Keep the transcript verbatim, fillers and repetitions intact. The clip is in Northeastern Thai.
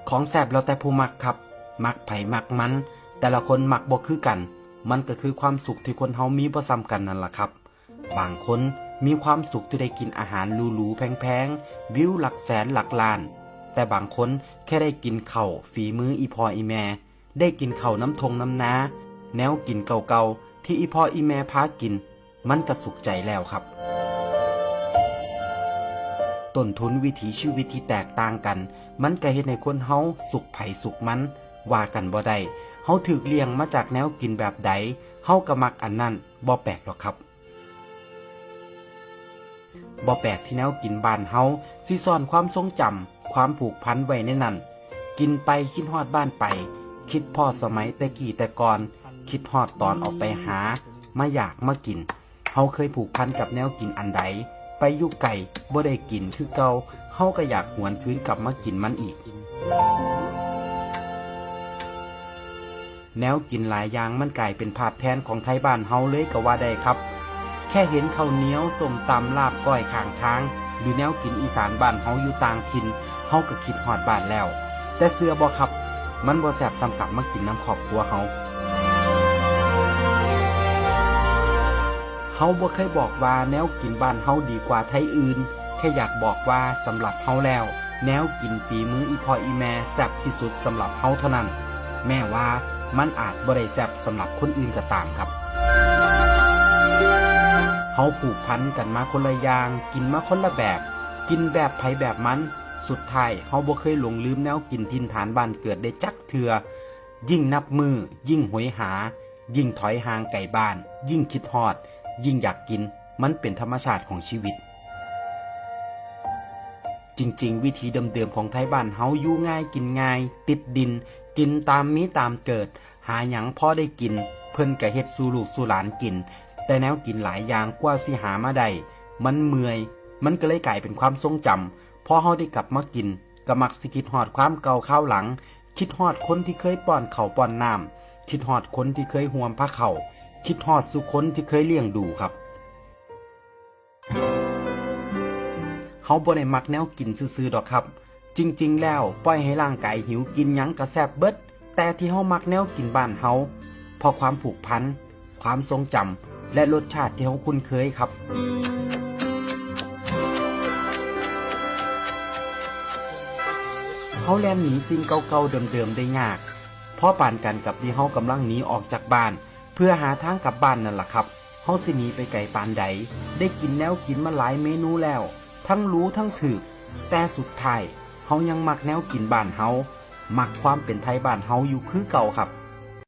ของแซ่บแล้วแต่ผู้มักครับ มักไผมักมัน แต่ละคนมักบ่คือกัน มันก็คือความสุขที่คนเฮามีบ่ส่ำกันนั่นล่ะครับ บางคนมีความสุขที่ได้กินอาหารหรูๆแพงๆ วิวหลักแสนหลักล้าน แต่บางคนแค่ได้กินข้าวฝีมืออีพ่ออีแม่ ได้กินข้าวนำท่งนำนา แนวกินเก่าๆที่อีพ่ออีแม่พากิน มันก็สุขใจแล้วครับ ต้นทุนวิถีชีวิตที่แตกต่างกัน มันก็เฮ็ดให้คนเฮาสุขไผสุขมัน ว่ากันบ่ได้ เฮาถูกเลี้ยงมาจากแนวกินแบบใด เฮาก็มักอันนั้น บ่แปลกดอกครับ บ่แปลกที่แนวกินบ้านเฮาสิซ่อนความทรงจำ ความผูกพันไว้ในนั้น กินไปคิดฮอดบ้านไป คิดพ้อสมัยแต่กี้แต่ก่อน คิดฮอดตอนออกไปหา มาอยากมากิน เฮาเคยผูกพันกับแนวกินอันใด ไปอยู่ไกลบ่ได้กินคือเก่า เฮาก็อยากหวนคืนกลับมากินมันอีก แนวกินหลายอย่างมันกลายเป็นภาพแทนของไทบ้านเฮาเลยก็ว่าได้ครับ แค่เห็นข้าวเหนียว ส้มตำ ลาบก้อยข้างทาง หรือแนวกินอีสานบ้านเฮาอยู่ต่างถิ่น เฮาก็คิดฮอดบ้านแล้ว แต่เชื่อบ่ครับ มันบ่แซ่บส่ำกลับมากินนำครอบครัวเฮา เฮาบ่เคยบอกว่าแนวกินบ้านเฮาดีกว่าไทอื่น แค่อยากบอกว่าสำหรับเฮาแล้ว แนวกินฝีมืออีพ่ออีแม่แซ่บที่สุดสำหรับเฮาเท่านั้น แม้ว่ามันอาจบ่ได้แซ่บสำหรับคนอื่นก็ตามครับ เฮาผูกพันกันมาคนละอย่าง กินมาคนละแบบ กินแบบไผแบบมัน สุดท้ายเฮาบ่เคยหลงลืมแนวกินถิ่นฐานบ้านเกิดได้จักเทื่อ ยิ่งนับมื้อ ยิ่งโหยหา ยิ่งถอยห่างไกลบ้าน ยิ่งคิดฮอด ยิ่งอยากกิน มันเป็นธรรมชาติของชีวิต จริงๆ วิถีเดิมๆของไทบ้านเฮาอยู่ง่ายกินง่าย ติดดิน กินตามมีตามเกิด หาหยังพอได้กิน เพิ่นก็เฮ็ดสู่ลูกสู่หลานกิน แต่แนวกินหลายอย่างกว่าสิหามาได้ มันเมื่อย มันก็เลยกลายเป็นความทรงจำ พอเฮาได้กลับมากิน ก็มักสิคิดฮอดความเก่าคราวหลัง คิดฮอดคนที่เคยป้อนข้าวป้อนน้ำ คิดฮอดคนที่เคยห่วมพาเข้า คิดฮอดซุคนที่เคยเลี้ยงดูครับ เฮาบ่ได้มักแนวกินซื่อๆดอกครับ จริงๆแล้วปล่อยให้ร่างกายหิวกินหยังก็แซ่บเบิด แต่ที่เฮามักแนวกินบ้านเฮา เพราะความผูกพัน ความทรงจำ และรสชาติที่เฮาคุ้นเคยครับ เฮาแล่นหนีสิ่งเก่าๆเดิมๆได้ยาก พอปานกันกับที่เฮากำลังหนีออกจากบ้าน เพื่อหาทางกลับบ้านนั่นล่ะครับ เฮาสิหนีไปไกลปานใด ได้กินแนวกินมาหลายเมนูแล้ว ทั้งหรูทั้งถูก แต่สุดท้าย เฮายังมักแนวกินบ้านเฮา มักความเป็นไทบ้านเฮาอยู่คือเก่าครับ